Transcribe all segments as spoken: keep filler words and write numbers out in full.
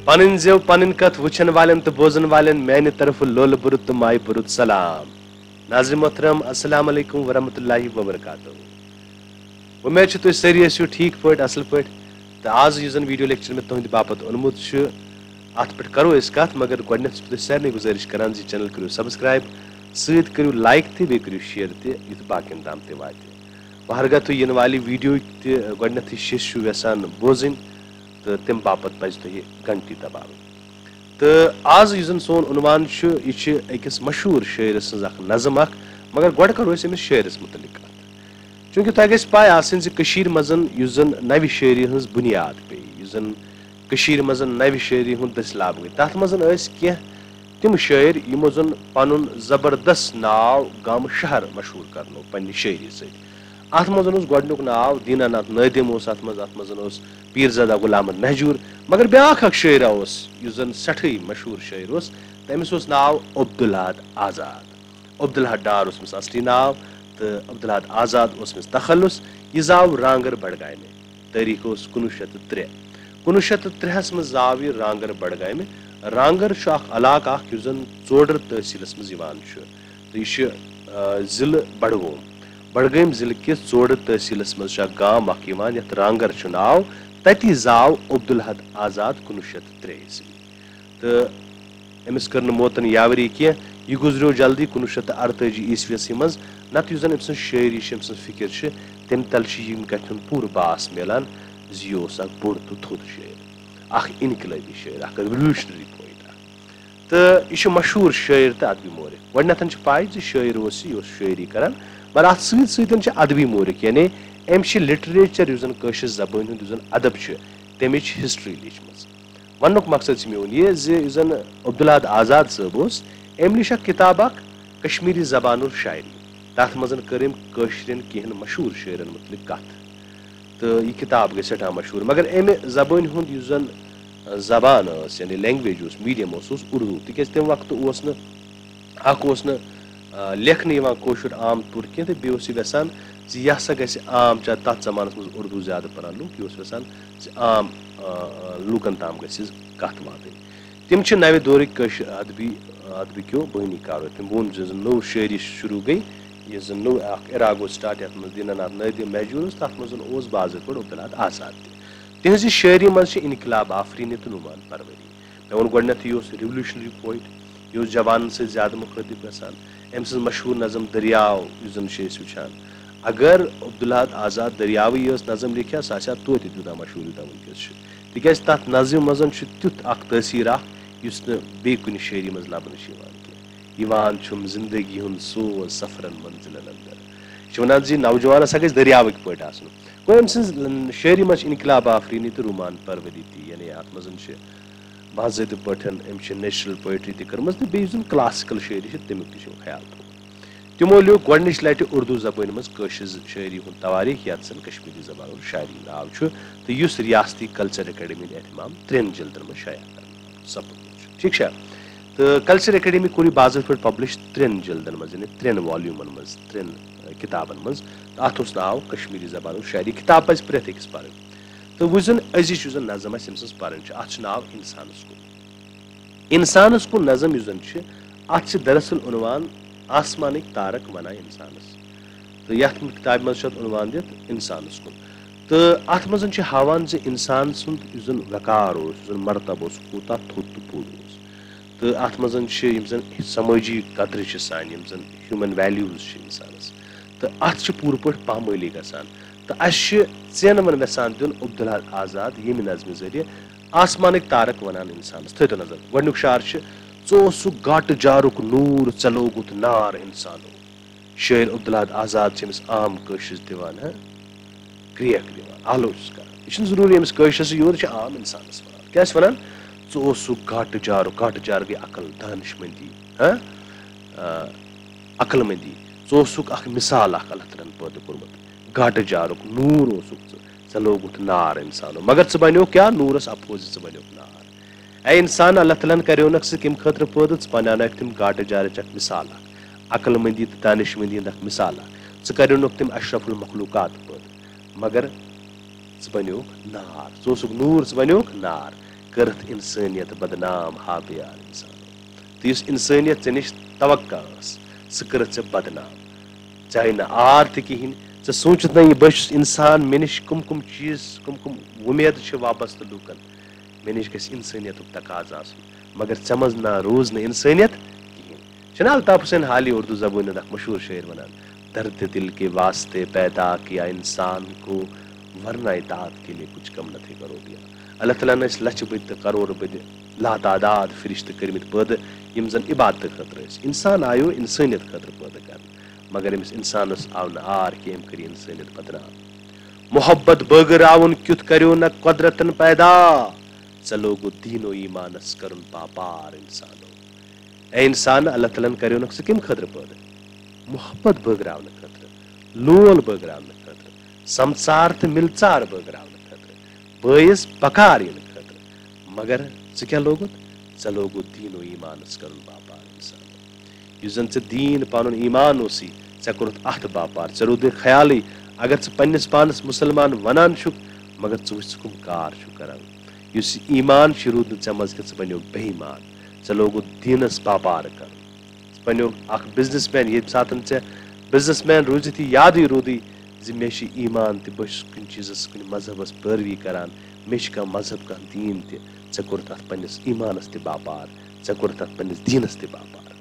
پنٕنۍ زٮ۪و پنٕنۍ کتھ وٕچھن والٮ۪ن تہٕ بوزن والٮ۪ن میانہِ طرفہٕ لولہٕ بُرُت تہٕ مایہِ بُرُت سلام۔ ناظرین محترم، السلام علیکم ورحمۃ اللہ وبرکاتہ۔ وۄمید چھِ تُہۍ سٲری ٲسِو ٹھیٖک پٲٹھۍ، اصل پٲٹھۍ۔ تہٕ آز یُس زن video lecture مےٚ تُہنٛدِ باپتھ اوٚنمُت چھُ، اتھ پٮ۪ٹھ کرو أسۍ کتھ، مگر گۄڈٕنٮ۪تھ چھُس بہٕ تۄہہِ سارنٕے گُزٲرِش کران زِ channel کٔرِو subscribe، سۭتۍ کٔرِو like تہِ، بیٚیہِ کٔرِو share تہِ، یُتھ باقین تام تہِ واتہِ۔ وۄنۍ ہرگاہ تُہۍ یِنہٕ والہِ video تہِ گۄڈٕنٮ۪تھٕے شیٚش چھِو یژھان بوزٕنۍ، تہٕ تَمہِ باپتھ پَزِ تۄہہِ گھنٹی دباوٕنۍ۔ تہٕ آز یُس زَن سون عنوان چھُ، یہِ چھِ أکِس مشہوٗر شٲعرٕ سٕنٛز اکھ نظم اکھ، مگر گۄڈٕ کَرو أسۍ أمِس شٲعرَس مُتعلِق کَتھ۔ چوٗنٛکہِ تۄہہِ گژھِ پَے آسٕنۍ زِ کٔشیٖرِ منٛز یُس زَن نَوِ شٲعری ہٕنٛز بُنیاد پیٚیہِ، یُس زَن کٔشیٖرِ منٛز نَوِ شٲعری ہُنٛد دٔسۍ لاب گٔے، تَتھ منٛز ٲسۍ کینٛہہ تِم شٲعر یِمو زَن پَنُن زبردست ناو گامہٕ شہر مشہوٗر کرنوو پننہِ شٲعری سۭتۍ۔ اتھ منٛز اوس گۄڈنیُک ناو دینا ناتھ نٲدِم اوس اتھ منٛز، اتھ منٛز اوس پیٖرزادہ غلام احمد مہجور، مگر بیٛاکھ اکھ شٲعرہ اوس یُس زن سٮ۪ٹھٕے مشہوٗر شٲعر اوس، تٔمِس اوس ناو عبدالاحد آزاد۔ عبدالاحد ڈار اوس أمِس اصلی ناو تہٕ عبدالاحد آزاد اوس أمِس تخلص۔ یہِ زاو رانگر بڈگامہِ۔ تٲریٖخ اوس کُنوُہ شیٚتھ تہٕ ترٛےٚ۔ کُنوُہ شیٚتھ تہٕ ترٛےٚ ہَس منٛز زاو یہِ رانگر بڈگامہِ۔ رانگر چھُ اکھ علاقہٕ اکھ یُس زن ژوڈر تحصیلس منٛز یِوان چھُ۔ تہٕ یہِ چھُ، آ، ضلعہٕ بڈگوم۔ بڈگٲمۍ ضلعہٕ کِس ژوڈر تحصیلس منٛز چھُ اکھ گام اکھ یِوان یتھ رانگر چھُ ناو۔ تتی زاو عبدالاحد آزاد کُنوُہ شیٚتھ تہٕ ترٛےٚ عیسوی۔ تہٕ أمِس کٔر نہٕ موتن یاوری کینٛہہ۔ یہِ گُزریو جلدی کُنوُہ شیٚتھ تہٕ ارتٲجی عیسویس منٛز۔ نتہٕ یُس زن أمۍ سٕنٛز شٲعری چھِ، أمۍ سٕنٛز فکر چھِ، تمہِ تل چھِ ییٚمہِ کتھِ ہُنٛد پوٗرٕ باس میلان زِ یہِ اوس اکھ بوٚڑ تہٕ تھوٚد شٲعر، اکھ انقلٲبی شٲعر، اکھ revolutionary poet اکھ۔ تہٕ یہِ چھُ مشہوٗر شٲعر تہٕ ادبی مورخ۔ گۄڈٕنٮ۪تھ چھِ پاے زِ شٲعر اوس یہِ، یہِ اوس شٲعری کران، مگر اتھ سۭتۍ سۭتۍ چھِ ادبی مورخ، یعنی أمۍ چھِ literature، یُس زن کٲشِر زبٲنۍ ہُنٛد یُس زن ادب چھُ، تمِچ history لیٖچھمٕژ۔ وننُک مقصد چھُ میون یہِ زِ یُس زن عبدالاحد آزاد صٲب اوس، أمۍ لیٖچھ اکھ کتاب اکھ، کشمیری زبان اور شاعری۔ تتھ منٛز کٔر أمۍ کٲشرٮ۪ن کینٛہن مشہوٗر شٲعرن مُتعلق کتھ۔ تہٕ یہِ کتاب گٔے سٮ۪ٹھاہ مشہوٗر۔ مگر امہِ زبٲنۍ ہُنٛد یُس زن زبان ٲس، یعنی language اوس، medium اوس، سُہ اوس اردو، تِکیازِ تمہِ وقتہٕ اوس نہٕ، اکھ اوس نہٕ، آ، لیکھنہٕ یِوان کٲشُر عام طور کینٛہہ، تہٕ بیٚیہِ اوس یہِ یژھان زِ یہِ ہسا گژھِ عام، چاہے تتھ زمانس منٛز اردو زیادٕ پران لُکھ، یہِ اوس یژھان زِ عام، آ، آ، لوٗکن تام گژھِ یہِ کتھ واتٕنۍ۔ تِم چھِ نوِ دورٕکۍ کٲشِر ادبی، ادبہٕ کیو بٲنی کارو۔ تِم ووٚن زِ زن نٔو شٲعری شروع گٔے، یُس زن نوٚو اکھ era گوٚو start، یتھ منٛز دینا ناتھ نٲدِم مہجور اوس، تتھ منٛز اوس باضٲبطہٕ پٲٹھۍ عبدالاحد آزاد تہِ۔ تِہنٛزِ شٲعری منٛز چھِ انقلاب آفرینی تہٕ نعمان پروری۔ مےٚ ووٚن گۄڈٕنیتھٕے، یہِ اوس revolutionary poet، یہِ اوس جوانن سۭتۍ زیادٕ مُخٲطب گژھان، أمۍ سٕنٛز مشہوٗر نظم دٔریاو یُس زن چھِ أسۍ وٕچھان۔ اگر عبدالاحد آزاد دٔریاوٕے یٲژ نظم لیکھِ ہا، سۄ آسہِ ہا توتہِ تیوٗتاہ مشہوٗر یوٗتاہ وٕنکیٚس چھُ، تِکیازِ تتھ نظمہِ منٛز چھُ تیُتھ اکھ تٲثیر اکھ یُس نہٕ بیٚیہِ کُنہِ شٲعری منٛز لبنہٕ چھُ یِوان کینٛہہ۔ یِوان چھُم زندگی ہُنٛد سوز سفرن منزلن اندر۔ یہِ چھِ ونان زِ نوجوان ہسا گژھِ دٔریاوٕکۍ پٲٹھۍ آسُن۔ گوٚو أمۍ سٕنٛز شٲعری منٛز چھِ انقلاب آفرینی تہٕ رومان پروری تہِ، یعنی اتھ منٛز چھِ باضٲبطہٕ پٲٹھۍ أمۍ چھِ natural poetry تہِ کٔرمٕژ تہٕ بیٚیہِ یُس زن classical شٲعری چھِ، تمیُک تہِ چھُ خیال تھوٚومُت۔ تِمو لیوٗکھ گۄڈٕنِچ لٹہِ اردو زبٲنۍ منٛز کٲشِر شٲعری ہُنٛد توٲریٖخ، یتھ زن کشمیری زبان اور شاعری ناو چھُ، تہٕ یُس ریاستی کلچر اکیڈمی ہُنٛد اہتمام ترٛٮ۪ن جلدن منٛز شایع کرنہٕ سپُدمُت چھُ۔ ٹھیٖک چھا؟ تہٕ کلچر اکیڈمی کوٚر یہِ باضٲبطہٕ پٲٹھۍ publish ترٛٮ۪ن جلدن منٛز، یعنی ترٛٮ۪ن volumeن منٛز، ترٛٮ۪ن، آ، کِتابن منٛز۔ تہٕ اتھ اوس ناو کشمیری زبان اور شاعری۔ کِتاب پزِ پرٛٮ۪تھ أکِس پرٕنۍ۔ تہٕ وۄنۍ زن أزِچ یُس زن نظم اسہِ أمۍ سٕنٛز پرٕنۍ چھِ، اتھ چھُ ناو انسانس کُن۔ انسانس کُن نظم یُس زن چھِ، اتھ چھِ دراصل عنوان آسمانٕکۍ تارک ونان انسانس۔ تہٕ یتھ کتابہِ منٛز چھُ اتھ عنوان دِتھ انسانس کُن۔ تہٕ اتھ منٛز چھِ ہاوان زِ انسان سُنٛد یُس زن وقار اوس، یُس زن مرتبہٕ اوس، کوٗتاہ تھوٚد تہٕ بوٚڑ اوس۔ تہٕ اتھ منٛز چھِ یِم زن سمٲجی قدرٕ چھِ سانہِ، یِم زن human values چھِ انسانس، تہٕ اتھ چھِ پوٗرٕ پٲٹھۍ پامٲلی گژھان۔ تہٕ اسہِ چھِ ژینوَن وٮ۪ژھان دیُن عبدالاحد آزاد ییٚمہِ نظمہِ ذٔریعہٕ آسمانٕکۍ تارک ونان انسانس۔ تھٲیتو نظر، گۄڈنیُک شعر چھُ، "ژٕ اوسُکھ گاٹہٕ جارُک نوٗر، ژےٚ لوگُتھ نار انسانو۔" شٲعر عبدالاحد آزاد چھِ أمِس عام کٲشرِس دِوان، ہاں، کرٛیک دِوان، آلو چھُس کران۔ یہِ چھُنہٕ ضروٗری أمِس کٲشرِس یوت، یہِ چھُ عام انسانس ونان۔ کیٛاہ چھِ ونان؟ "ژٕ اوسُکھ گاٹہٕ جارُک"، گاٹہٕ جار گٔے عقل، دانش مندی، ہاں، آ، عقل مندی۔ "ژٕ اوسُکھ اکھ مثال اکھ اللہ تعالیٰ ہن پٲدٕ کوٚرمُت۔ گاٹہٕ جارُک نوٗر اوسُکھ ژٕ، ژےٚ لوگُتھ نار انسانو۔ مگر ژٕ بنیوکھ کیٛاہ؟ نوٗرس اپوزِٹ، ژٕ بنیوکھ نار۔ اے انسان، اللہ تعالیٰ ہن کریونکھ ژٕ کمہِ خٲطرٕ پٲدٕ؟ ژٕ بناونٲوکھ تِم گاٹہٕ جارٕچ اکھ مثال اکھ، عقل مندی تہٕ دانش مندی ہُنٛد اکھ مثال اکھ۔ ژٕ کریونکھ تِم اشرف المخلوقات پٲدٕ، مگر ژٕ بنیوکھ نار۔ ژٕ اوسُکھ نوٗر، ژٕ بنیوکھ نار۔ کٔرٕتھ اِنسٲنیت بدنام ہا بیار اِنسانو۔ تہٕ یُس اِنسٲنیت ژےٚ نِش توقع ٲس، سُہ کٔرٕتھ ژےٚ بدنام۔ ژےٚ آیہِ نہٕ عار تہِ کِہیٖنۍ، ژےٚ سوٗنٛچُتھ نہ یہِ، بہٕ چھُس اِنسان، مےٚ نِش کٕم کٕم چیٖز، کٕم کٕم وۄمیدٕ چھِ وابستہٕ لوٗکَن، مےٚ نِش گژھِ اِنسٲنیتُک تقاضہٕ آسُن، مگر ژےٚ منٛز نہ روٗز نہٕ اِنسٲنیت کِہیٖنۍ۔ چھُنہ الطاف حسین حالی اردو زبٲنۍ ہُنٛد اکھ مشہوٗر شٲعر وَنان، "درد دل کے واسطے پیدا کیا انسان کو، ورنہ اطاعت کے لیے کچھ کم نہ تھے کرو دیا۔" اللہ تعالیٰ ہن ٲسۍ لَچھِ بٔدۍ تہٕ کرورٕ بٔدۍ لاتعداد فرشتہٕ کٔرمٕتۍ پٲدٕ، یِم زن عبادتہٕ خٲطرٕ ٲسۍ۔ انسان آیو انسٲنیت خٲطرٕ پٲدٕ کرنہٕ، مگر أمِس انسانس آو نہٕ عار کینٛہہ، أمۍ کٔر یہِ انسٲنیت بدنام۔ محبت بٲگراوُن کیُتھ کریو نہ قۄدرتن پیدا، ژےٚ لوگُت دیٖن و ایٖمانس کرُن باپار اِنسانو۔ اے اِنسان، اللہ تعالیٰ ہن کریونکھ ژٕ کمہِ خٲطرٕ پٲدٕ؟ محبت بٲگراونہٕ خٲطرٕ، لول بٲگراونہٕ خٲطرٕ، سمژار تہٕ مِلژار بٲگراونہٕ خٲطرٕ، بٲیِس بکار یِنہٕ خٲطرٕ۔ مگر ژٕ کیٛاہ لوگُت؟ ژےٚ لوگُت دیٖن و ایٖمانس کرُن باپار اِنسان۔ یُس زن ژےٚ دیٖن پنُن ایٖمان اوسُے، ژےٚ کوٚرُتھ اتھ باپار۔ ژےٚ روٗد نہٕ خیالٕے، اگر ژٕ پننِس پانس مُسلمان ونان چھُکھ، مگر ژٕ وٕچھ ژٕ کٕم کار چھُکھ کران۔ یُس یہِ ایٖمان چھُ، یہِ روٗد نہٕ ژےٚ منٛز کینٛہہ، ژٕ بنیوکھ بے ایٖمان۔ ژےٚ لوگُت دیٖنس باپار کرُن۔ ژٕ بنیوکھ اکھ بزنس مین۔ ییٚمہِ ساتہٕ ژےٚ بزنس مین روٗزِتھ یہِ یادٕے روٗدُے زِ مےٚ چھُ ایٖمان تہِ، بہٕ چھُس کُنہِ چیٖزس، کُنہِ مذہبس پٲروی کران، مےٚ چھُ کانٛہہ مذہب، کانٛہہ دیٖن تہِ، ژےٚ کوٚرُتھ اتھ پننِس ایٖمانس تہِ باپار، ژےٚ کوٚرُتھ اتھ پننِس دیٖنس تہِ باپار۔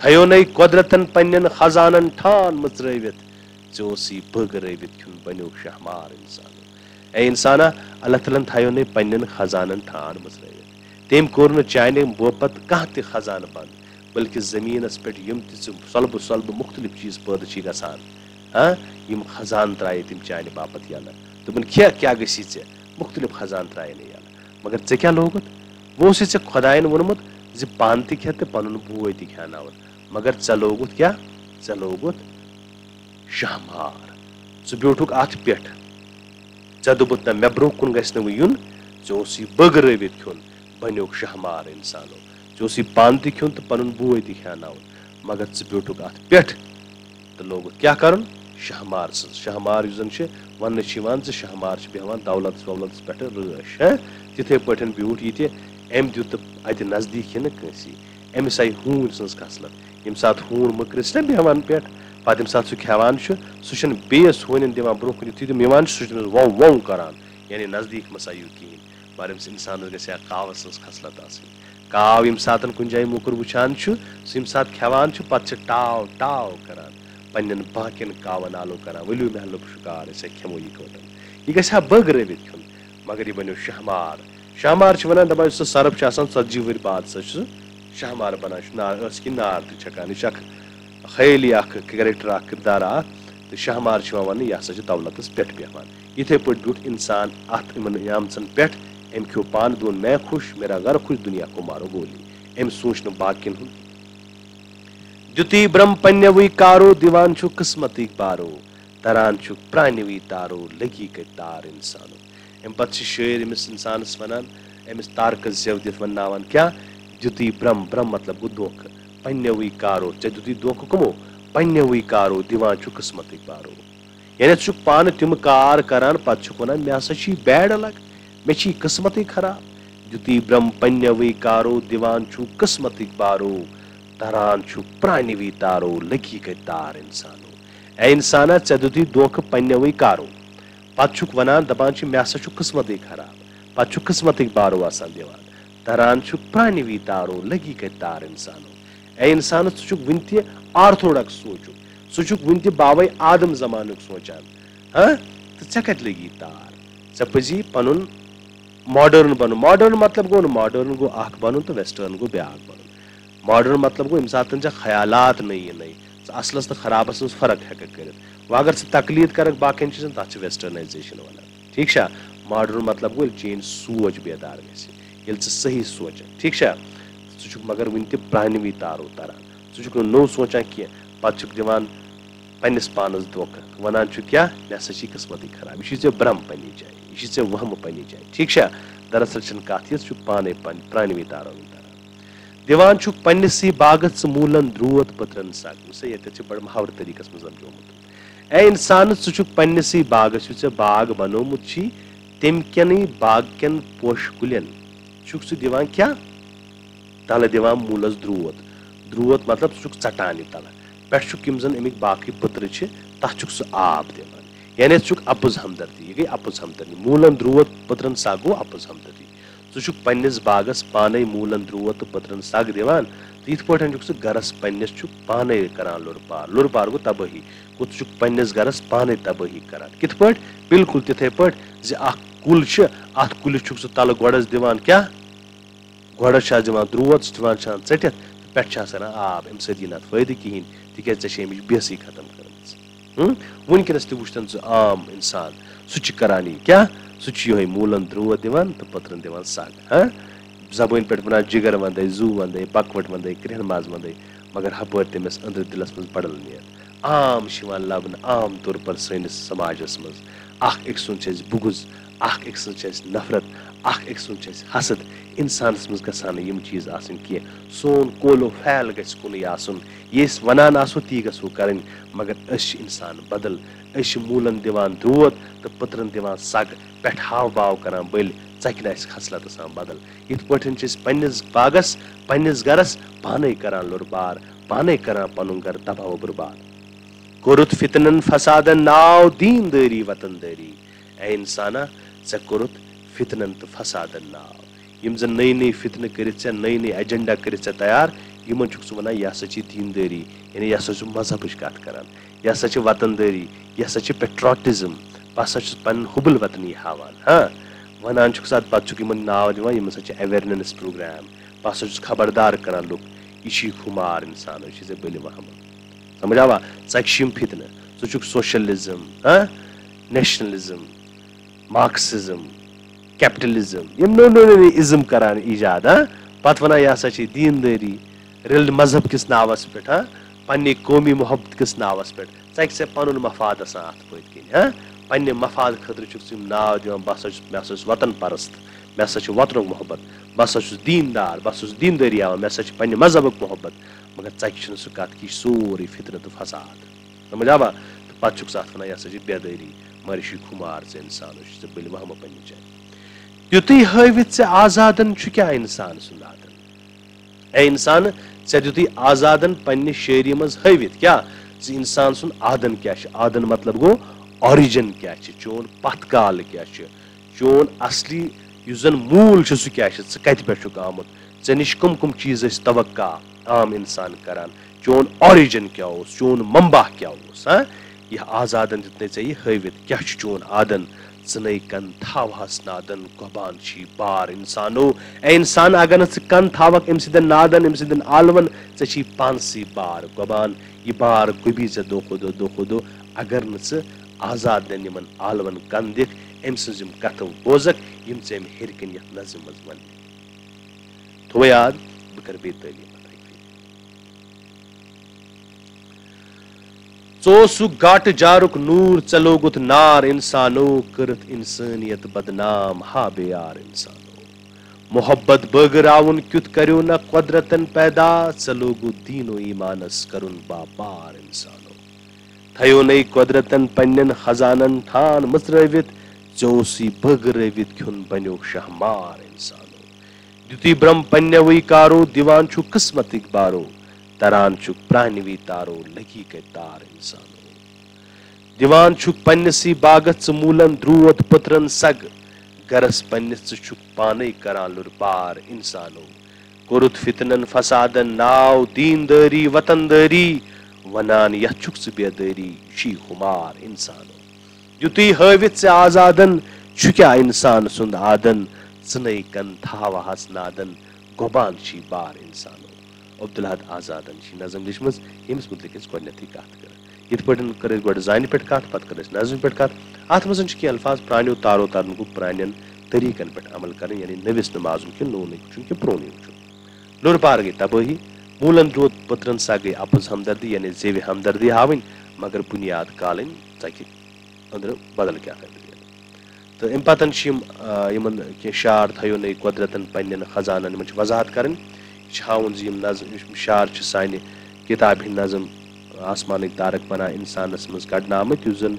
تھیونَے قۄدرتن پننٮ۪ن خزانن ٹھان مٕژرٲوِتھ، ژےٚ اوسُے بٲگرٲوِتھ کھیوٚن، بنیوکھ شہمار اِنسانو۔ اے اِنسانا، اللہ تعالیٰ ہن تھایونَے پننٮ۪ن خزانن ٹھان مٕژرٲوِتھ۔ تٔمۍ کوٚر نہٕ چانہِ باپتھ کانٛہہ تہِ خزانہٕ بنٛد، بلکہِ زٔمیٖنس پٮ۪ٹھ یِم تہِ ژٕ سۄلبہٕ سۄلبہٕ مُختٔلِف چیٖز پٲدٕ چھی گژھان، ہاں، یِم خزانہٕ ترٛایے تٔمۍ چانہِ باپتھ یلہٕ۔ دوٚپُن، کھےٚ، کیٛاہ گژھی ژےٚ؟ مُختٔلِف خزانہٕ ترٛایے نہٕ یلہٕ۔ مگر ژےٚ کیٛاہ لوگُتھ؟ وۄنۍ اوسُے ژےٚ خۄدایَن ووٚنمُت زِ پانہٕ تہِ کھےٚ تہٕ پَنُن بوے تہِ کھیٛاناوَن۔ مگر ژےٚ لوگُتھ کیٛاہ؟ ژےٚ لوگُتھ شہمار۔ ژٕ بیوٗٹھُکھ اَتھ پٮ۪ٹھ۔ ژےٚ دوٚپُتھ، "نہ، مےٚ برٛونٛہہ کُن گژھِ نہٕ وۄنۍ یُن، ژےٚ اوسُے بٲگرٲوِتھ کھیوٚن، بنیوکھ شہمار اِنسانو۔ ژےٚ اوسُے پانہٕ تہِ کھیوٚن تہٕ پَنُن بوے تہِ کھیٛاناوُن، مگر ژٕ بیوٗٹھُکھ اَتھ پٮ۪ٹھ۔" تہٕ لوگُتھ کیٛاہ کَرُن؟ شہمار سٕنٛز۔ شہمار یُس زَن چھِ، وَننہٕ چھِ یِوان زِ شہمار چھِ بیٚہوان دولتَس وولتَس پٮ۪ٹھ رٲچھ، ہہ؟ تِتھَے پٲٹھۍ بیوٗٹھ یہِ تہِ، أمۍ دیُت نہٕ اَتہِ نزدیٖک یِنہٕ کٲنٛسی۔ أمِس آیہِ ہوٗنۍ سٕنٛز خصلت۔ ییٚمہِ ساتہٕ ہوٗن مٔکرِس چھِنہ بیٚہوان پٮ۪ٹھ، پَتہٕ ییٚمہِ ساتہٕ سُہ کھٮ۪وان چھُ، سُہ چھُنہٕ بیٚیِس ہوٗنٮ۪ن دِوان برٛونٛہہ کُن، یُتھُے تِم یِوان چھِ، سُہ چھُ تٔمِس وَو وَو کَران، یعنی نزدیٖک مہ سا یِیِو کِہیٖنۍ۔ مگر أمِس اِنسانَس گژھِ ہا کاوَس سٕنٛز خصلت آسٕنۍ۔ کاو ییٚمہِ ساتَن کُنہِ جایہِ موٚکُر وٕچھان چھُ، سُہ ییٚمہِ ساتہٕ کھٮ۪وان چھُ، پَتہٕ چھِ ٹاو ٹاو کَران، پنٛنٮ۪ن باقیَن کاوَن آلو کَران، "ؤلِو مےٚ لوٚب شُکار، أسۍ ہا کھٮ۪مو یِکوَٹَن۔" یہِ گژھِ ہا بٲگرٲوِتھ کھیوٚن، مگر یہِ بَنیو شہمار۔ شہمار چھِ وَنان، دَپان، یُس سُہ سَرُپھ چھُ آسان ژَتجی ؤہٕرۍ بعد، سُہ چھُ شہمار بَنان، یہِ چھُ نار، ٲسہٕ کِنۍ نار تہِ چھَکان۔ یہِ چھُ اَکھ خیٲلی اَکھ کِردارا اَکھ۔ تہٕ شہمار چھِ یِوان وَننہٕ، یہِ ہسا چھِ دولتَس پٮ۪ٹھ بیٚہوان۔ یِتھَے پٲٹھۍ بیوٗٹھ اِنسان اَتھ یِمَن نعمژَن پٮ۪ٹھ، أمۍ کھیوٚو پانہٕ، دوٚپُن، "میں خوش، میرا گھر خوش، دنیا کو مارو گولی۔" أمۍ سوٗنٛچ نہٕ باقیَن ہُنٛد۔ دیُتُے برٛم پنٛنٮ۪وٕے کارو، دِوان چھُ قٕسمتٕکۍ بارو، تَران چھُ پرٛانٮ۪وٕے تارو، لٔگی کَتہِ تار اِنسانو۔ اَمہِ پَتہٕ چھِ شٲعر أمِس اِنسانَس وَنان، أمِس تارکَس زٮ۪و دِتھ وَنناوان کیٛاہ؟ دیُتُے برٛم، برٛم مطلب گوٚو دھوکہٕ، پنٛنٮ۪وٕے کارو، ژےٚ دیُتُے دھوکہٕ کٕمو؟ پنٛنٮ۪وٕے کارو، دِوان چھُ قٕسمتٕکۍ بارو۔ یعنی ژٕ چھُکھ پانہٕ تِم کار کران، پتہٕ چھُکھ ونان، "مےٚ ہسا چھُ یہِ bad luck، مےٚ چھُ یہِ قٕسمتٕے خراب۔" دیُتُے برٛم پننٮ۪وٕے کارو، دِوان چھُ قٕسمتٕکۍ بارو، تران چھُ پرٛانہِ وی تارو، لٔگی کتہِ تار اِنسانو۔ اے اِنسانا، ژےٚ دیُتُے دھوکہٕ پننٮ۪وٕے کارو، پتہٕ چھُکھ ونان، دپان چھُ، "مےٚ ہسا چھُ قٕسمتٕے خراب۔" پتہٕ چھُ قٕسمتٕکۍ بارو آسان دِوان۔ تران چھُ پرٛانہِ وی تارو، لٔگی کتہِ تار اِنسانو۔ اے اِنسانس، ژٕ چھُکھ وُنہِ تہِ orthodox سونٛچُک، ژٕ چھُکھ وُنہِ تہِ باوے آدم زمانُک سونٛچان۔ ہاں؟ تہٕ ژےٚ کتہِ لٔگی تار؟ ژےٚ پزی پنُن modern بنُن۔ Modern مطلب گوٚو نہٕ، modern گوٚو اکھ بنُن تہٕ western گوٚو بیٛاکھ بنُن۔ Modern مطلب گوٚو ییٚمہِ ساتہٕ ژےٚ خیالات نٔے نٔے، ژٕ اصلس تہٕ خرابس منٛز فرق ہٮ۪ککھ کٔرِتھ۔ وۄنۍ اگر ژٕ تقلید کرکھ باقین چیٖزن، تتھ چھِ westernization ونان۔ ٹھیٖک چھا؟ Modern مطلب گوٚو ییٚلہِ چٲنۍ سونٛچ بیدار گژھِ، ییٚلہِ ژٕ صحیح سونٛچکھ۔ ٹھیٖک چھا؟ ژٕ چھُکھ مگر وُنہِ تہِ پرٛانہِ وی تارو تران۔ ژٕ چھُکھ نہٕ نوٚو سونٛچان کینٛہہ۔ پتہٕ چھُکھ دِوان پننِس پانس دھوکہٕ، ونان چھُ کیٛاہ، "مےٚ ہسا چھِ قٕسمتٕے خراب۔" یہِ چھُے ژےٚ برٛم پننہِ جایہِ، یہِ چھُے ژےٚ وہمہٕ پننہِ جایہِ۔ ٹھیٖک چھا؟ دراصل چھنہٕ کتھ یِژھ، ژٕ چھُکھ پانے پن-، پرٛانہِ وی تارو تران۔ دِوان چھُکھ پننِسٕے باغس ژٕ موٗلن درٛوت پٔترن سگ۔ وٕچھ سا، ییٚتٮ۪تھ چھِ بڑٕ محاورٕ طریٖقس منٛز سمجھومُت۔ اے اِنسان، ژٕ چھُکھ پننِسٕے باغس، یُس ژےٚ باغ بنومُت چھی، تمہِ کٮ۪نٕے باغ کٮ۪ن پوشہٕ کُلٮ۪ن چھُکھ ژٕ دِوان کیٛاہ؟ تَلہٕ دِوان موٗلَس درٛوت۔ درٛوت مطلب ژٕ چھُکھ ژَٹان یہِ تَلہٕ۔ پٮ۪ٹھٕ چھُکھ یِم زَن اَمِکۍ باقٕے پٔترٕ چھِ، تَتھ چھُکھ ژٕ آب دِوان۔ یعنی ژٕ چھُکھ اَپُز ہمدردی، یہِ گٔے اَپُز ہمدردی۔ موٗلَن درٛوت، پٔترَن سَگ گوٚو اَپُز ہمدردی۔ ژٕ چھُکھ پنٛنِس باغَس پانَے موٗلَن درٛوت تہٕ پٔترَن سَگ دِوان، تہٕ یِتھ پٲٹھۍ چھُکھ ژٕ گَرَس پنٛنِس چھُکھ پانَے کَران لُرٕ پار۔ لُرٕ پار گوٚو تبٲہی۔ گوٚو ژٕ چھُکھ پنٛنِس گَرَس پانَے تبٲہی کَران۔ کِتھ پٲٹھۍ؟ بالکل تِتھَے پٲٹھۍ زِ اَکھ کُل چھُ، اَتھ کُلِس چھُکھ ژٕ تَلہٕ گۄڈَس دِوان کیٛاہ؟ گۄڈَس چھِ اَتھ دِوان درٛوت، سُہ دِوان چھِ اَتھ ژٔٹِتھ، تہٕ پٮ۪ٹھٕ چھِ آسان آب، اَمہِ سۭتۍ یی نہٕ اَتھ فٲیدٕ کِہیٖنۍ، تِکیٛازِ ژےٚ چھےٚ اَمِچ بیسٕے ختم کٔرمٕژ۔ ہُم؟ وٕنکیٚنَس تہِ وٕچھتَن ژٕ عام اِنسان، سُہ چھُ کَران یہِ کیٛاہ؟ سُہ چھُ یِہوٚے موٗلَن درٛوت دِوان تہٕ پٔترَن دِوان سَگ، ہاں؟ زبٲنۍ پٮ۪ٹھ وَنان جِگر وَندَے، زُو وَندَے، بَکوَٹ وَندَے، کرٛٮ۪ہن ماز وَندَے، مگر ہَپٲرۍ تٔمِس أنٛدرٕ دِلَس منٛز بَڑل نِیَت۔ عام چھِ یِوان لَبنہٕ، عام طور پر سٲنِس سماجَس منٛز۔ اَکھ أکۍ سُنٛد چھِ اَسہِ بُغض، اَکھ أکۍ سٕنٛز چھِ اَسہِ نفرت، اَکھ أکۍ سُنٛد چھِ اَسہِ حسد۔ اِنسانَس منٛز گژھان نہٕ یِم چیٖز آسٕنۍ کینٛہہ۔ سون قول و فعل گژھِ کُنُے آسُن۔ یہِ أسۍ وَنان آسو، تی گژھو کَرٕنۍ۔ مگر أسۍ چھِ اِنسان بدل۔ أسۍ چھِ موٗلَن دِوان درٛوت تہٕ پٔترَن دِوان سَگ، پٮ۪ٹھ ہاو باو کَران بٔلۍ، ژَکہِ نہٕ اَسہِ خصلت آسان بدل۔ یِتھ پٲٹھۍ چھِ أسۍ پنٛنِس باغَس، پنٛنِس گَرَس پانَے کَران لُرٕ بار، پانَے کَران پَنُن گَرٕ تباہ و بُرباد۔ کوٚرُتھ فتنن فسادن ناو، دیندٲری وطن دٲری۔ اے انسانا، ژےٚ کوٚرُتھ فتنن تہٕ فسادن ناو۔ یِم زَن نٔے نٔے فتنہٕ کٔرِتھ ژےٚ، نٔے نٔے ایجنڈا کٔرِتھ ژےٚ تیار، یِمن چھُکھ ژٕ وَنان، یہِ ہسا چھِ دیندٲری، یعنی یہِ ہسا چھُ مذہبٕچ کتھ کران، یہِ ہسا چھِ وطن دٲری، یہِ ہسا چھِ پیٹراٹزم، بہٕ ہسا چھُس پنُن حب الوطنی ہاوان۔ ہاں، وَنان چھُکھ ژٕ، اَدٕ پتہٕ چھُکھ یِمن ناو دِوان، یِم ہسا چھِ اویرنس پروگرام، بہٕ ہسا چھُس خبردار کران لُکھ، یہِ چھُے خُمار انسان، أسۍ چھِ ژےٚ بٔلۍ وہمہٕ۔ سمجھ آوا؟ ژَکہِ چھِ یِم فتنہٕ۔ ژٕ چھُکھ سوشلزم، ہاں؟ نیشنلزم، مارکسزم، کیپٹلزم، یِم نٔو نٔو نٔو نٔو ازم کران ایجاد، ہاں؟ پتہٕ ونان، یہِ ہسا چھِ دیندٲری، ریل مذہب کِس ناوس پٮ۪ٹھ، ہاں؟ پننہِ قومی محبت کِس ناوس پٮ۪ٹھ۔ ژَکہِ ژےٚ پنُن مفاد آسان اتھ پٔتۍ کِنۍ، ہاں؟ پننہِ مفاد خٲطرٕ چھُکھ ژٕ یِم ناو دِوان، بہٕ ہسا چھُس، مےٚ ہسا چھُس وطن پرست، مےٚ ہسا چھُ وطنُک محبت، بہٕ ہسا چھُس دیندار، بہٕ ہسا چھُس دیندٲری ہاوان، مےٚ ہسا چھِ پننہِ مذہبُک محبت۔ مگر ژَکہِ چھِنہٕ سُہ کتھ کہِ یہِ چھُ سورُے فتنہٕ تہٕ فساد۔ سمجھ آوا؟ تہٕ پتہٕ چھُکھ ژٕ اتھ ونان، یہِ ہسا چھِ بے دٲری، مگر یہِ چھُے خُمار، ژٕ انسان، أسۍ چھِ ژےٚ بٔلۍ وہمہٕ پننہِ جایہِ۔ تیُتُے ہٲوِتھ ژےٚ آزادن چھُ کیٛاہ انسان سُنٛد آدن؟ اے انسان، ژےٚ دیُتُے آزادن پننہِ شٲعری منٛز ہٲوِتھ کیٛاہ؟ زِ انسان سُنٛد آدن کیٛاہ چھُ؟ آدن مطلب گوٚو origin کیٛاہ چھِ، چون پتھ کال کیٛاہ چھُ؟ چون اصلی یُس زن موٗل چھُ، سُہ کیٛاہ چھُ؟ ژٕ کتہِ پٮ۪ٹھ چھُکھ آمُت؟ ژےٚ نِش کم کم چیٖز ٲسۍ توقع عام انسان کران؟ چون origin کیٛاہ اوس؟ چون منبع کیٛاہ اوس؟ ہاں، یہِ آزادن دیُتنے ژےٚ یہِ ہٲوِتھ، کیٛاہ چھُ چون آدن؟ ژٕنے کن تھاوہس نادن، گۄبان چھی بار انسانو۔ اے انسان، اگر نہٕ ژٕ کن تھاوکھ أمۍ سٕنٛدٮ۪ن نادن، أمۍ سٕنٛدٮ۪ن عالمن، ژےٚ چھی پانسٕے بار گۄبان۔ یہِ بار گوٚبی ژےٚ دۄہ کھۄتہٕ دۄہ، دۄہ کھۄتہٕ دۄہ، اگر نہٕ ژٕ آزاد نٮ۪ن یِمن عالمن کن دِکھ، أمۍ سٕنٛز یِم کتھٕ بوزکھ، یِم ژےٚ أمۍ ہیٚرِ کِنۍ یتھ نظمہِ منٛز ونہِ۔ تھوو یاد، بہٕ کرٕ بیٚیہِ تعلیٖم اتھ اکہِ پھِرِ۔ ژٕ اوسُکھ گاٹہٕ جارُک نوٗر، ژےٚ لوگُتھ نار انسانو، کٔرٕتھ انسٲنیت بدنام، ہا بے یار انسانو۔ محبت بٲگراوُن کیُتھ کریو نہ قۄدرتن پیدا، ژےٚ لوگُتھ دین و ایمانس کرُن باپار انسانو۔ تھیو نے قۄدرتن پننٮ۪ن خزانن ٹھان مٕژرٲوِتھ، ژےٚ اوسُے بٲگرٲوِتھ کھیوٚن بنیو شہمار انسانو۔ دیُتُے برم پننٮ۪وٕے کارو، دِوان چھُ قسمتٕکۍ بارو، تران چھُکھ پرانہِ وی تارو، لگی کتہِ تار انسانو۔ دِوان چھُکھ پننِسٕے باغس ژٕ موٗلن درٛوت پٔترن سگ، گرس پننِس ژٕ چھُکھ پانے کران لُرٕ بار انسانو۔ کوٚرُتھ فتنن فسادن ناو دیندٲری وطندٲری، ونان یتھ چھُکھ ژٕ بے دٲری، یہِ چھُے خُمار انسانو۔ یُتُے ہٲوِتھ ژےٚ آزادن، چھُ کیٛاہ انسان سُنٛد آدن، ژٕنے کن تھاوہس نادن، گۄبان چھی بار انسانو۔ عبدالاحد آزادن چھِ نظم لیچھمٕژ، ییٚمِس مُتعلِق أسۍ گۄڈٕنٮ۪تھٕے کتھ کٔر۔ یِتھ پٲٹھۍ کٔر اَسہِ گۄڈٕ زانہِ پٮ۪ٹھ کَتھ، پَتہٕ کٔر اَسہِ نظمہِ پٮ۪ٹھ کَتھ۔ اَتھ منٛز چھِ کینٛہہ الفاظ پرٛانیو تارو تَرنُک، پرٛانٮ۪ن طریٖقَن پٮ۪ٹھ عمل کَرٕنۍ، یعنی نٔوِس نمازُن کہِ نوٚونُے وٕچھُن کہِ پرٛونُے وٕچھُن۔ لُرٕ پار گٔے تبٲہی، موٗلَن درٛوت پٔترَن سا گٔے اَپُز ہمدردی، یعنی زیوِ ہمدردی ہاوٕنۍ، مگر بُنیاد کالٕنۍ ژَکہِ أنٛدرٕ بدل کیٛاہ تام۔ تہٕ اَمہِ پَتَن چھِ یِم، آ، یِمَن کینٛہہ شعر تھٲیو نٔے قۄدرَتَن پنٛنٮ۪ن خزانَن، یِمَن چھِ وضاحت کَرٕنۍ۔ یہِ چھِ ہاوُن زِ یِم نظ-، یِم شعر چھِ سانہِ کِتابہِ ہِنٛدۍ نظم آسمانٕکۍ تارَک بَنان اِنسانَس منٛز کَڑنہٕ آمٕتۍ، یُس زَن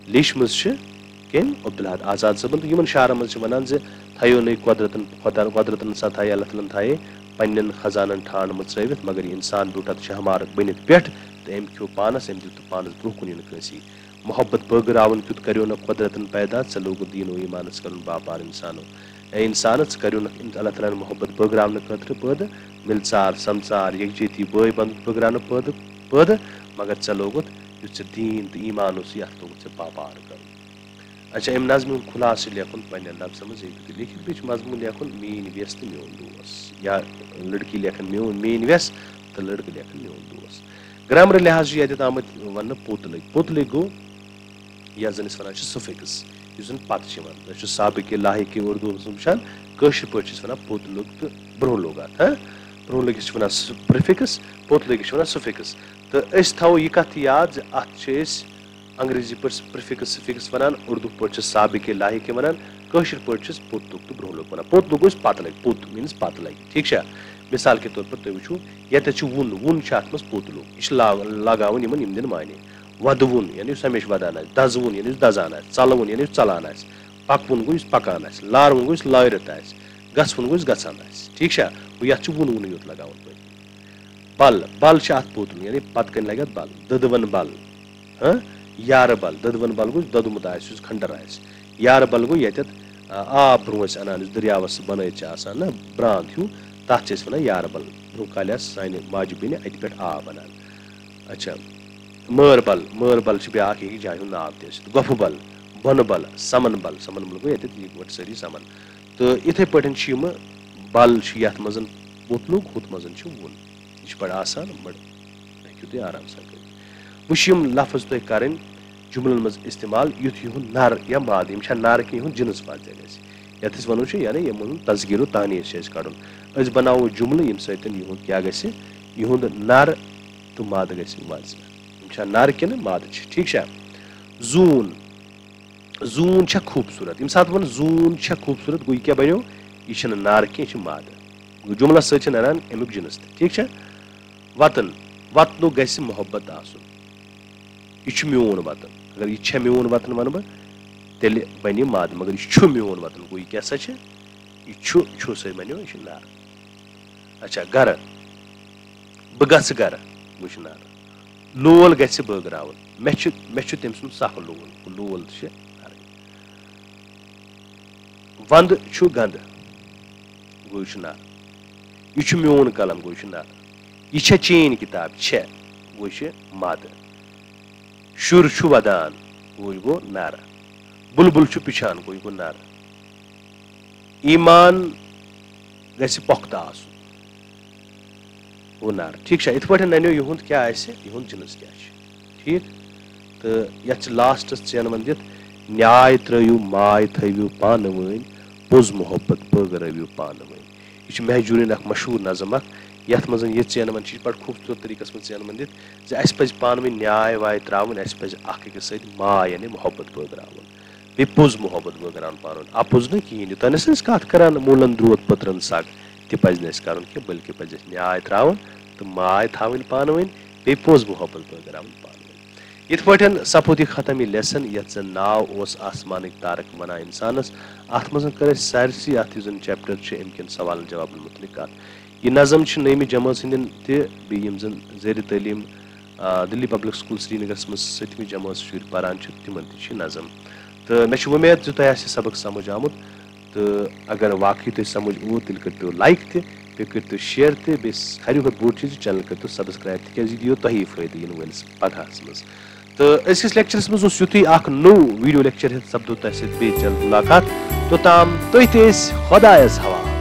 لیچھمٕژ چھِ کٔمۍ؟ عبدالحد آزاد صٲبن۔ تہٕ یِمن شعرن منٛز چھِ ونان زِ تھایو نٔے قۄدرتن، خۄدا، قۄدرتن سا تھایہِ، اللہ تعالیٰ ہن تھایہِ پننٮ۪ن خزانن ٹھانڈ مژرٲوِتھ، مگر یہِ انسان بیوٗٹھ اتھ شہمار بٔنِتھ پٮ۪ٹھ، تہٕ أمۍ کھیوٚو پانس، أمۍ دیُت نہٕ پانس برونٛہہ کُن یُن کٲنٛسی۔ محبت بٲگراوُن کیُتھ کریونکھ قۄدرتن پیدا، ژےٚ لوگُتھ دیٖن و ایٖمانس کرُن باپار انسانو۔ اے انسانس، ژٕ کریونکھ اللہ تعالیٰ ہن محبت بٲگراونہٕ خٲطرٕ پٲدٕ، مِلژار، سمژار، یکجہتی، بٲے بنٛدُت بٲگراونہٕ پٲدٕ، پٲدٕ، مگر ژےٚ لوگُتھ یُس ژےٚ دیٖن تہٕ ایٖمان اوسُے، اتھ لوگُتھ ژےٚ باپار کرُن۔ اچھا، امہِ نظمہِ ہُنٛد خُلاصہٕ چھُ لیکھُن پننٮ۪ن لفظن منٛز، ہیٚکِو تُہۍ لیکھِتھ۔ بیٚیہِ چھُ مضموٗن لیکھُن میٲنۍ وٮ۪س تہٕ میون دوس، یا لڑکی لیکھن میون، میٲنۍ وٮ۪س تہٕ لڑکہٕ لیکھن میون دوس۔ گرامر لحاظ چھُ ییٚتٮ۪تھ آمُت وننہٕ پوٚت لٔگۍ۔ پوٚت لٔگۍ گوٚو یتھ زن أسۍ ونان چھِ سفکس، یُس زن پتہٕ چھُ یِوان۔ أسۍ چھِ سابقہِ لاحقہِ اردوٗ منٛز وٕچھان، کٲشِر پٲٹھۍ چھِ أسۍ ونان پوٚت لوٚگ تہٕ برونٛہہ لوٚگ اتھ، ہاں؟ برونٛہہ لٔگِس چھِ ونان پرفکس، پوٚت لٔگِس چھِ ونان سفکس۔ تہٕ أسۍ تھاوو یہِ کتھ یاد زِ اتھ چھِ أسۍ انگریزی پٲٹھۍ پرفکس سفکس ونان، اردو پٲٹھۍ چھِ سابقہِ لاحقہِ ونان، کٲشِر پٲٹھۍ چھِس پوٚت لوٚگ تہٕ برونٛہہ لوٚگ ونان۔ پوٚت لوٚگ گوٚو پتہٕ لگہِ، پوٚت means پتہٕ لگہِ، ٹھیٖک چھا؟ مثال کے طور پر تُہۍ وٕچھِو، ییٚتٮ۪تھ چھُ وُن، وُن چھُ اتھ منٛز پوٚت لوٚگ، یہِ چھُ لا-، لگاوُن یِمن، یِم دِن معنی۔ ودٕ وُن یعنی یُس ہمیشہِ ودان آسہِ، دزٕ وُن یعنی یُس دزان آسہِ، ژلہٕ وُن یعنی یُس ژلان آسہِ، پکہٕ وُن گوٚو یُس پکان آسہِ، لارٕ وُن گوٚو یُس لٲرِتھ آسہِ، گژھٕ وُن گوٚو یُس گژھان آسہِ، ٹھیٖک چھا؟ گوٚو یتھ چھُ وُن وُنُے یوت لگاوُن پٔتۍ۔ بل، بل چھِ اتھ پوٚت لوٚگ، یعنی پتہٕ کنہِ لگہِ اتھ بل، دٔدوَن بل، ہاں؟ یارٕ بل، دٔدوَن بل گوٚو یُس دوٚدمُت آسہِ، یُس کھنڈر آسہِ۔ یارٕ بل گوٚو ییٚتٮ۪تھ، آ، آب برونٛہہ ٲسۍ انان، یُس دٔریاوس بنٲیِتھ چھِ آسان نہ براند ہیوٗ، تتھ چھِ أسۍ ونان یارٕ بل۔ برونٛہہ کالہِ آسہٕ سانہِ ماجہِ بیٚنہِ اتہِ پٮ۪ٹھ آب انان۔ اچھا، مٲر بل، مٲر بل چھِ بیٛاکھ أکِس جایہِ ہُنٛد ناو تہِ ٲسِتھ۔ گۄپھٕ بل، بۄنہٕ بل، سمن بل، سمن بل گوٚو ییٚتٮ۪تھ یِکوَٹہٕ سٲری سمن۔ تہٕ یِتھے پٲٹھۍ چھِ یِم بل چھِ یتھ منٛز پوٚت لوٚگ، ہُتھ منٛز چھُ وُن۔ یہِ چھُ بڑٕ آسان، بڑٕ ہیٚکِو تُہۍ آرام سان کٔرِتھ۔ وۄنۍ چھِ یِم لفظ تۄہہِ کرٕنۍ جملن منٛز استعمال، یُتھ یِہُنٛد نر یا مادٕ، یِم چھا نر کہِ یِہُنٛد جنس واضح گژھِ۔ یتھ أسۍ ونو چھِ، یعنی یِمن ہُنٛد تذکیر و تانیث چھِ أسۍ کڑُن۔ أسۍ بناوو جملہٕ، ییٚمہِ سۭتۍ یِہُنٛد کیٛاہ گژھِ، یِہُنٛد نر تہٕ مادٕ گژھِ واضح۔ یِم چھا نر کِنہٕ مادٕ چھِ، ٹھیٖک چھا؟ زوٗن، زوٗن چھا خوٗبصوٗرت؟ ییٚمہِ ساتہٕ ووٚن زوٗن چھا خوٗبصوٗرت، گوٚو یہِ کیٛاہ بنیو؟ یہِ چھِنہٕ نر کینٛہہ، یہِ چھِ مادٕ۔ گوٚو جملس سۭتۍ چھِ نران امیُک جنس تہِ، ٹھیٖک چھا؟ وطن، وطنُک گژھِ محبت آسُن۔ یہِ چھُ میون وطن۔ اگر یہِ چھےٚ میون وطن وَنہٕ بہٕ، تیٚلہِ بَنہِ یہِ مادٕ، مگر یہِ چھُ میون وطن۔ گوٚو، یہِ کیٛاہ سا چھِ؟ یہِ چھُ، چھُ سۭتۍ بَنیو، یہِ چھُ نر۔ اچھا، گرٕ۔ بہٕ گژھٕ گرٕ۔ گوٚو، یہِ چھُ نر۔ لول گژھِ بٲگراوُن۔ مےٚ چھُ، مےٚ چھُ تٔمۍ سُنٛد سَکھ لول۔ گوٚو، لول تہِ چھِ نرٕے۔ وندٕ چھُ گنٛدٕ۔ گوٚو، یہِ چھُ نر۔ یہِ چھُ میون قلم۔ گوٚو، یہِ چھُ نر۔ یہِ چھےٚ چٲنۍ کِتاب؟ چھےٚ۔ گوٚو، یہِ چھِ مادٕ۔ شُر چھُ ودان۔ گوٚو، یہِ گوٚو نر۔ بُلبُل چھُ پِچھان۔ گوٚو، یہِ گوٚو نر۔ ایمان گژھِ پۄختہٕ آسُن۔ گوٚو نر۔ ٹھیٖک چھا؟ یِتھ پٲٹھۍ ننیو یِہُنٛد کیٛاہ آسہِ، یِہُنٛد جنس کیٛاہ چھُ۔ ٹھیٖک؟ تہٕ یتھ چھِ لاسٹس ژینوَن دِتھ، نیاے ترٲیِو، ماے تھٲوِو پانہٕ ؤنۍ، پوٚز محبت بٲگرٲوِو پانہٕ ؤنۍ۔ یہِ چھُ مہجوٗرٕنۍ اکھ مشہوٗر نظم اکھ، یتھ منٛز یہِ ژینوَن چھِ، یہِ چھِ بڑٕ خوٗبصوٗرت طریٖقس منٛز ژینوَن دِتھ زِ اسہِ پزِ پانہٕ ؤنۍ نیاے واے ترٛاوٕنۍ، اسہِ پزِ اکھ أکِس سۭتۍ ماے یعنی محبت بٲگراوُن۔ بیٚیہِ پوٚز محبت بٲگراوُن پانہٕ ؤنۍ، اپُز نہٕ کِہیٖنۍ۔ یوٚتانۍ أسۍ کتھ کران، موٗلن درود پٔترن سگ، تہِ پزِ نہٕ اسہِ کرُن کینٛہہ، بلکہِ پزِ اسہِ نیاے ترٛاوُن تہٕ ماے تھاوٕنۍ پانہٕ ؤنۍ، بیٚیہِ پوٚز محبت بٲگراوٕنۍ پانہٕ ؤنۍ۔ یِتھ پٲٹھۍ سپُد یہِ ختم یہِ lesson، یتھ زن ناو اوس آسمانٕکۍ تارک ونان انسانس۔ اتھ منٛز کٔر اسہِ سارسٕے اتھ یُس زن chapter چھُ، امہِ کٮ۪ن سوالن جوابن متعلق کتھ۔ یہِ نظم چھِ نٔیمہِ جمٲژ ہٕنٛدٮ۪ن تہِ، بیٚیہِ یِم زن زیر تعلیٖم، آ، دِلی پبلک سکول سرینگرس منٛز سٔتمہِ جمٲژ شُرۍ پران چھِ، تِمن تہِ چھِ یہِ نظم۔ تہٕ مےٚ چھِ وۄمید زِ تۄہہِ آسہِ یہِ سبق سمجھ آمُت۔ تہٕ اگر واقعی تۄہہِ سمجھ اوٗت، تیٚلہِ کٔرۍتو like تہِ، بیٚیہِ کٔرۍتو share تہِ، بیٚیہِ ساروی کھۄتہٕ بوٚڑ چیٖز یہِ channel کٔرۍتو subscribe، تِکیٛازِ یہِ دِیو تۄہی فٲیدٕ یِنہٕ وٲلِس پگہس منٛز۔ تہٕ أزکِس lectureس منٛز اوس یُتُے اکھ نوٚو video lecture ہٮ۪تھ سپدو تۄہہِ سۭتۍ بیٚیہِ جلد مُلاقات۔ توٚتام تُہۍ تہِ ٲسۍ خۄدایس حوالہٕ۔